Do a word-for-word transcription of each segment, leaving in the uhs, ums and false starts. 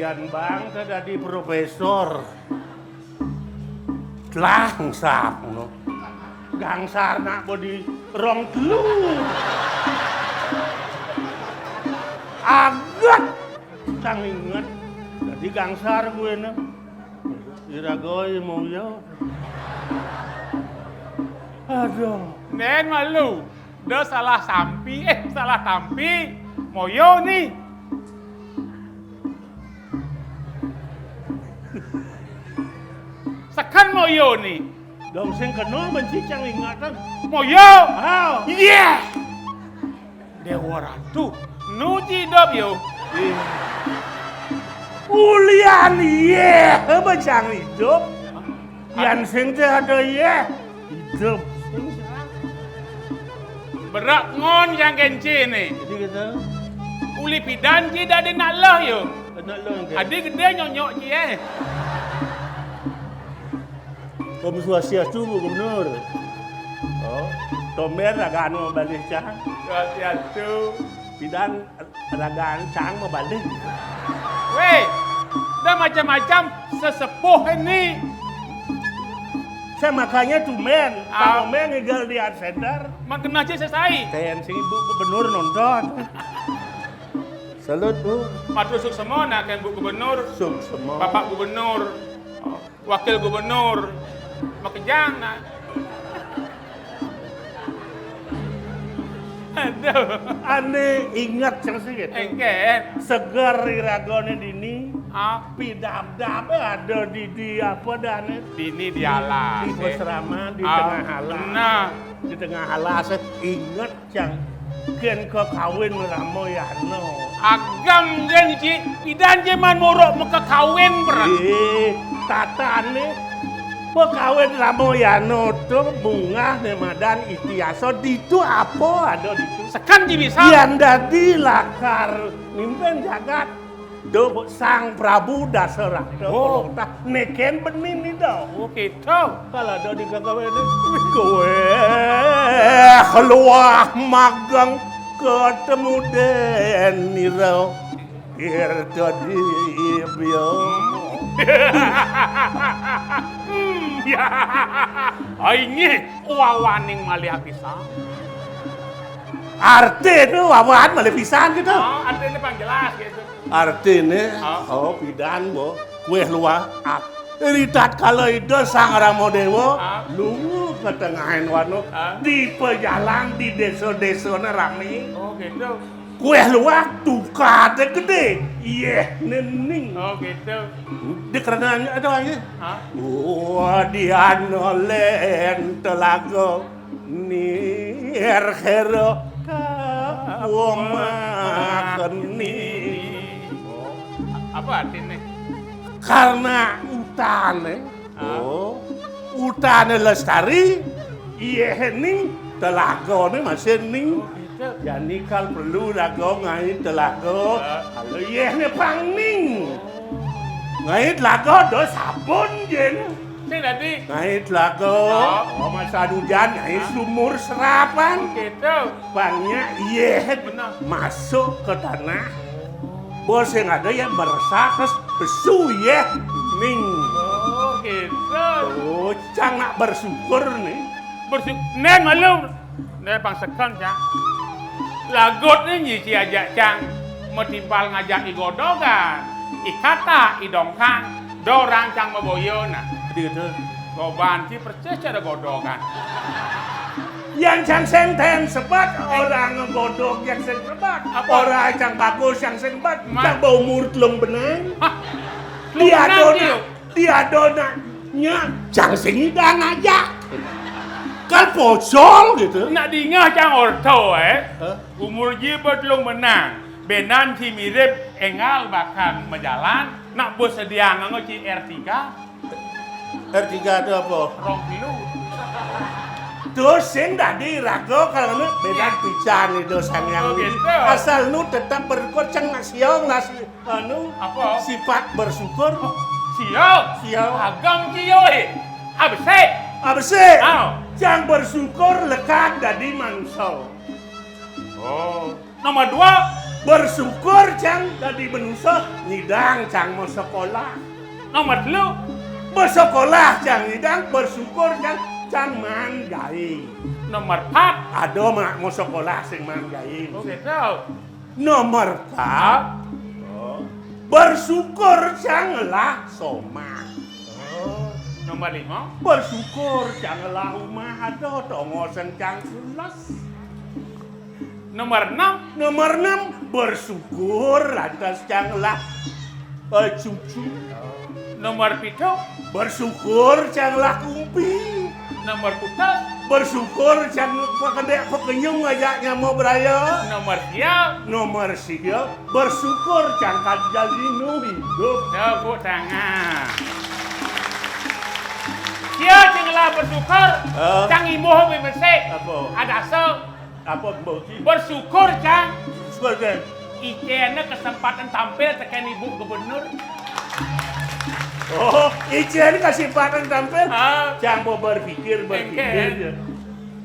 Dan bang dadi profesor. Langsap ngono. Gangsar nak bodi rong telu. Aget. Cang inget. Dadi gangsar gue ne. Iraga mau ya. Aduh. Nen malu. Da salah sampi, eh, salah tampi. Moyo ni. Seken moyo ni. Dong sing kena benci cang ingatan. Moyo. Ah. Iya. Dewa Ratu. Nu ci idup yo. Iya. Ulian iya, bencang idup. Yan sing te ada iya. Idup. Berak ngon yang kenci ni. Jadi kita. Uli pidan ci dadi nak leh yo. Nak leh ke? Adi gede nyonyok ci eh. Om Swastiastu, Bu Gubernur. Oh, tomber ragaan mabalih cang. Swastiastu. Pidan ragaan cang mabalih. Weh, dah macam-macam sesepuh ini. Saya makanya tumben, ah. Pak Omeng ngigel di Art Center. Mak kena ci sesai. Ten sing Ibu Gubernur nonton. Salut, Bu. Matur suksema nak ken Bu Gubernur. Suksema. Bapak Gubernur. Oh. Wakil Gubernur. Makejang nah. Aduh. Ane inget cang sing gitu. Engken. Seger iragane dini. Ah. Pidabdab ada di, di apa dane? Dini di alas. Di, di, eh? Pesrama, di, ah, tengah alas. Nah. Di tengah alas, inget. Cang, ken kekawin Ramayana. Agam ken ci, pidan ci man muruk makekawin, beren. Eh, tatane pekawin Ramayana to bungah ne madan itiasa ditu apa ada ditu. Seken ci bisa. Yan dadi lakar mimpin jagat. Duh, Sang Prabu Dasarata. Oh. Pelotah neken benin ni dah. Oh, gitu. Kalau ada di kagawene. Kowe keluar magang ketemu denira. Irta dibia. Hmm, ya. Ai nggih, wawaning malih pisan. Artine wawan malih pisan gitu. Oh, artine pang jelas gitu. Artine, ah. Oh, pidan, Bo. Kueh luwak. Ah. Ritatkala Ida Sang Ramadewa, ah, lunga ka tengahing wana, ah, di pajalan, di desa-desane rame. Oh, gitu. Kueh luwak tukade gedé. Yéh, nening. Oh, gitu. Di kerengan ada lagi. Ah. Wah, di ana len telaga. Nirkhera kawomakeni. Apa artine? Karena utane, ah, oh, utane lestari, yéhning telagane masih ning. Oh, gitu. Jani kal perlu raga ngai telaga. Ah. Kalau yéhne pang ning. Ngai telaga do sabun jén. Sing dadi. Ngai telaga. Oh. Oh, masa hujan, ngai, ah, sumur serapan. Oh, gitu. Pangnya yéh, bener, masuk ke tanah. Bos yang ada ya meresap terus besu yéh. Ning. Oh, gitu. Oh, cang nak bersyukur nih. Bersyukur. Nen malu. Né pang seken, Cang. Lagut né nyici ajak Cang, matimpal ngajak i godogan, i katak, i dongkang, dorang Cang maboya nah. Dadi kéto. Goban ci persis cara godogan. Yan Cang sing ten sebet, orang ngegodog yang sing sebet. Apa? Orang Cang bagus yang sing sebet. Ma- Cang baumur telung benang. Hah? Telung benang, dia. Di adonan nya Cang sing ngidang aja. Kan pocol gitu. Nak dingeh Cang orta, eh. Hah? Umur ji ba telung benang. Bénan ci mirip énggal bakal majalan, nak ba sedia nganggo ci R tiga. R tiga itu apa? Rong kilo. Terus sing dadi raga kalau ngono bénan, iya, pican itu Sang Hyang Widi. Oh, gitu. Asal nu tetap bersyukur, Cang nak siang nasi. Anu, apa? Sifat bersyukur. Oh, sia. Sia. Agam sia, eh. Abesik. Abesik. Ah. Cang bersyukur lekad dadi manungsa. Oh. Nomor dua. Bersyukur cang dadi manusa, nyidang cang masekolah. Nomor telu. Masekolah cang nyidang, bersyukur cang, cang maan gaé. Nomor pat. Ada mak masekolah sing maan gaé. Oh, gitu. Nomor pat. Oh. Bersyukur cang ngelah somah. Oh. Nomor lima. Bersyukur cang ngelah umah ada, tongosang cang pules. Nomor enam. Nomor enam, bersyukur lantas cang ngelah, eh, cucu. Nomor pitu. Bersyukur cang ngelah kumpi. Nomor pitu. Bersyukur cang pakedék pakenyung ngajak nyama braya. Nomor sia. Nomor sia, bersyukur cang kadi jalinu hidup. Tepuk tangan. Sia cang ngelah bersyukur, eh? Cang imbuh bibir sik. Apa? Ada asa. Apa, Mbok Ji? Bersyukur, Cang. Syukur, Cang. Icén kesempatan tampil tekén Ibu Gubernur. Oh, icén kesempatan tampil? Ah. Cang mau berpikir, berpikir. Engké. Ya.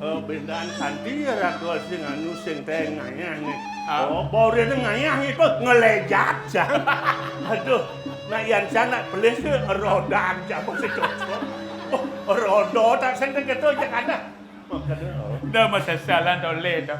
Oh, bendaan kanti ya, raga sing anu, sing téh ngayah né. Ah. Oh, baru ngayah né, kok ngelejat, Cang. Aduh, nak yan Cang nak pelih ke rodan, Cang, mesti cocok. Oh, roda tak sing kéto, Cang, ada. Makanya, oh. Dah masasalan tolé to.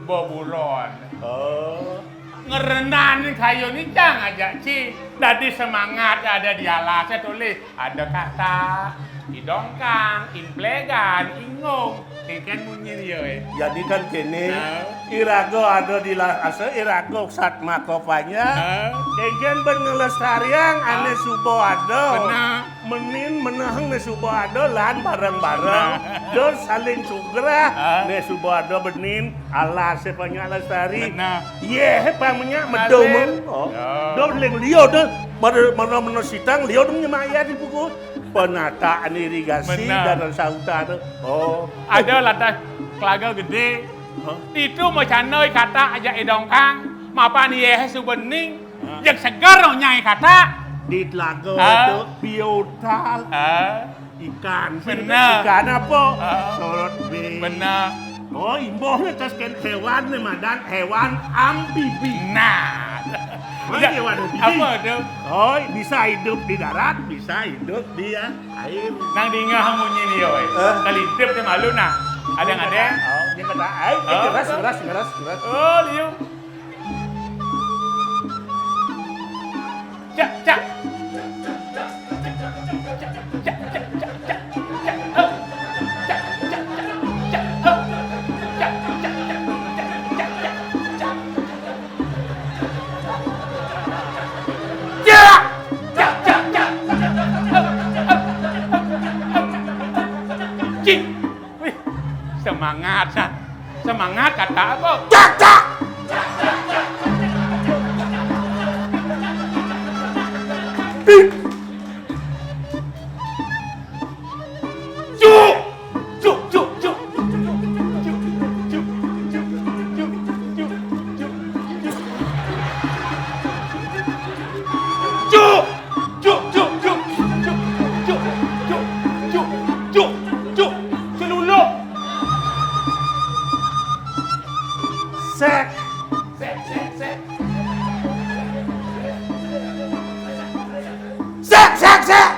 Boburon. Oh. Ngerenan kayu ni cang aja, Ci. Dadi semangat ada di alasé tolé. Ada katak, idongkang, implégan, ingong. Kéngkén munyin ya, eh. Jadi kan kéné, nah. Iraga ada di la-, asa iraga satma kopanya. Nah. Kéngkén ben ngelestariang ané, ah, suba ada. Benar. Menin meneheng né suba ada lan bareng-bareng. Nah. Terus saling sugrah. Ah. Né suba ada benin, alasé panjak lestari. Benar. Yéh, pang menyak medung. Asik. Oh. Ya. Dong ling liu dong. Mana, mana, mana sitang liu dong nyemak ya di buku. Penataan irigasi, benar, dan sauta tu. Oh. Ada lantas telaga gedé. Hah? Itu macanoi katak aja idongkang. Mapan yéh subening. Ha. Jek seger nyai katak. Di telaga, ha, tu biotal. Ha. Ikan. Benar. Ikan apa? Ha. Sorot bé. Benar. Oh, imbuhné terus kan hewan né madan hewan amfibi. Nah. Oh, ya, hewan amfibi. Apa tu? Oh, bisa hidup di darat, bisa hidup di, ya, air. Nang dingeh munyi dia, wé. Eh? Kalintip tu malu nah. Ada nggak ada? Oh, dia kata, ai, oh, keras, keras, keras, keras. Oh, liu. Cak, cak. Cik. Wih, semangat, San. Semangat, kata apa? Cak, cak! Cuk! Cuk, cuk, cuk. Cuk! Cuk, cuk, cuk. Cuk, cuk, cuk. Cuk, cuk, cuk. Celuluk. Sek. Sek, sek, sek. Sek, sek, sek.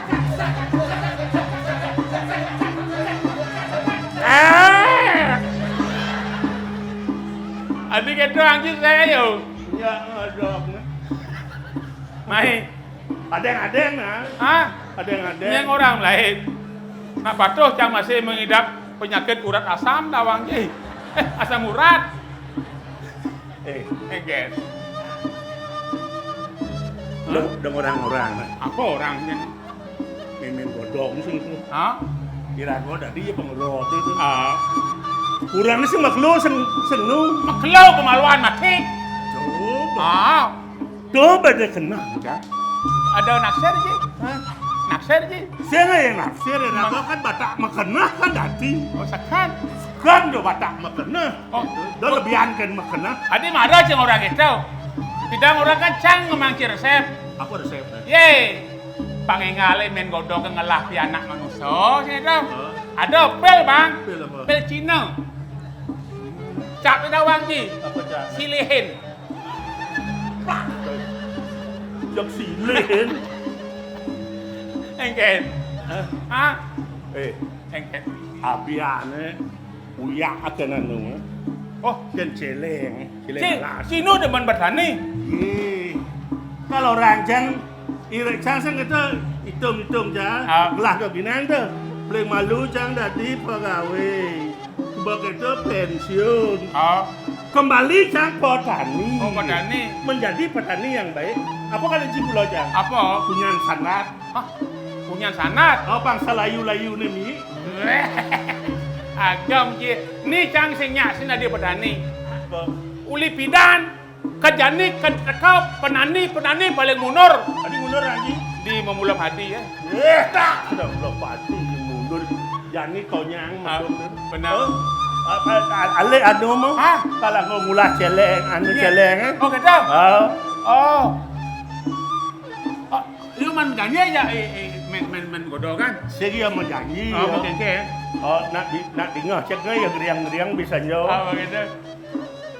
Ah. Adi kéto anjing saya yo. Ya, ngodok. Mai. Adéng-adéng, nah. Hah? Adéng-adéng. Nyang orang lain. Nak patuh cang masih mengidap penyakit urat asam tawang, Ji. Eh, asam urat. Eh. Enggak. Dong, dong orang-orang, nah. Apa orangnya? Mémén godong sing itu. Hah? Kira gua tadi ya pengelot itu. Ah. Kurang sih maklo sing, sing nu. Maklo kemaluan mati. Coba. Ah. Coba deh kenal, Cak. Ada naksir, Ji? Hah? Naksir, Ji? Siapa yang naksir? Ya, naksir kan batak makenah kan dadi. Oh, sekan. Sekan do batak makenah. Oh. Do lebihan kan makenah. Adi marah cing orang itu. Tidak orang kan cang ngemangki resep. Apa resepnya? Yé. Pangéngalé mén godong ngelah pianak manusa, sing itu. Hah? Ada pil, Bang. Pil apa? Pil Cina. Cap itu, Bang Ji. Apa cap? Silihin. Jok silih. Éngkén. Hah? Hah? Eh, éngkén. Abiané uyak akéh anu. Oh, kén céléng, céléng. Cing, alas. Cino demen bertani. Ih, kalau rancang, irék cang sing kita hitung-hitung ja, ah, gelah ke binang tuh. Paling malu cang dadi pegawai. Begitu pensiun. Ah. Kembali cang petani. Oh, petani. Menjadi petani yang baik. Apa kan Haji Pulau cang? Apa? Punyan sanat. Hah? Punyan sanat? Oh, bangsa layu-layu né, Mi. Agam, Ji. Ni cang sing nyak sing dadi petani. Apa? Uli pidan, ka jani, ka, ka penani, penani paling mundur. Adi mundur, Haji? Di memula padi, ya. Eh, tak. Ada mula padi mundur. Jani konyang, ah, benar. Oh? Apa, a-, alé anu mah? Hah? Kalau mau ngulah céléng, anu, iya, céléng, eh? Oh, gitu? Ah. Oh. Oh, lu man janji aja, eh, eh, men, men, men godol kan? Sing ya mau janji, oh, ya. Mau janji, ya? Oh, nak di, nak dingeh, cék ya geriang-geriang bisa nyo. Oh, begitu.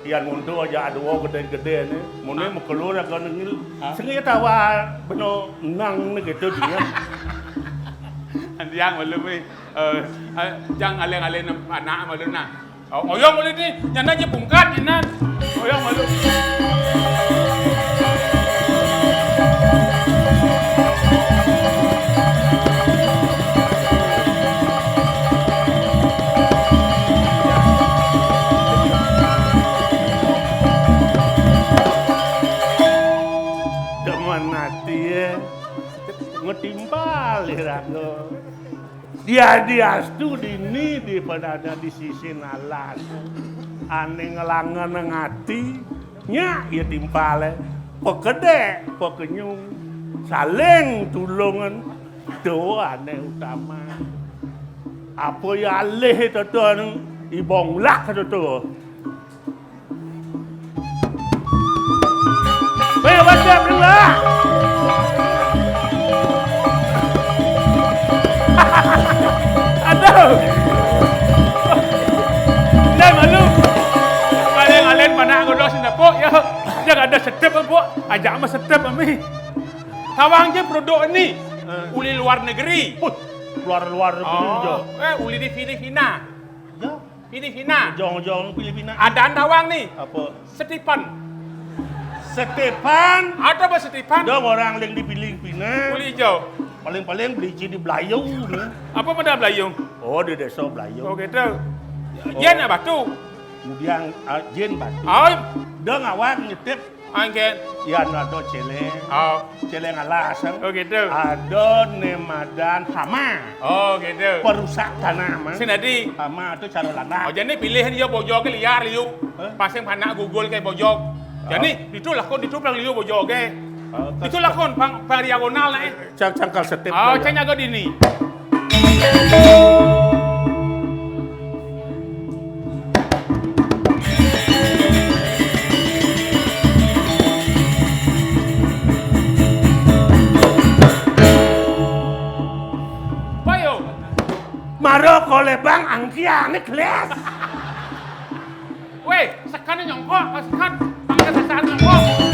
Yan nguntu aja ada gedé-gedé né. Mun né, ah, makelur akan nengil. Ah. Sing ya tawa beno nang né gitu dia. Andiang malu, eh. Eh, eh, jang alé-alé anak malu nah. Oh, oyong malu ni, nyana aja pungkat, nyana. Oyong malu. Demen ati, ya. Ngetimpal, ya, raga. Diadiastu dini di padana di sisi nalas. Ané ngelangan ngati, nyak ya timpalé. Pekedék, pekenyung, saling tulungan. Doané utama. Apa ya alih toto anu, ibong lak toto. Weh, what's up, lu, ah? Aduh. Dah malu. Paling alén panak ngodos nepuk, ya. Dia ada setep, Bu. Ajak mah setep, Ami. Tawang aja produk ini. Eh. Uli luar negeri. Puh, luar-luar negeri, oh, jo. Eh, uli di Filipina. Ya. Filipina. Jong-jong Filipina. Ada tawang nih. Apa? Stefan. Stefan? Ada apa Stefan? Dong orang yang di Filipina. Uli ijo. Paling-paling beli di Belayu nih. Apa pada Belayu? Oh, di desa Belayu. Oh, gitu. Oh. Yén apa tuh? Kemudian, ah, Jin Batu. Oh. Dong awak nyetip Angkén. Yan ada céléng. Oh. Céléng alas, eh. Oh, gitu. Ada né madan hama. Oh, gitu. Perusak tanah, mah. Sing dadi. Hama itu cara lanang. Oh, jadi pilihan dia bojogé liar, liu. Hah? Pasang panak gugul kayak bojog. Jadi, oh, ditu lakon, ditu pang liu bojogé. Oh, ditu lakon, pang, pang diagonal, nah, eh. Cang-, cangkal setip. Oh, aja. Cang jaga dini. Bayo. Maro kolebang angkiané gelas. Wéh, sekan nyongkok, sekan. Angkat sasaran nyongkok.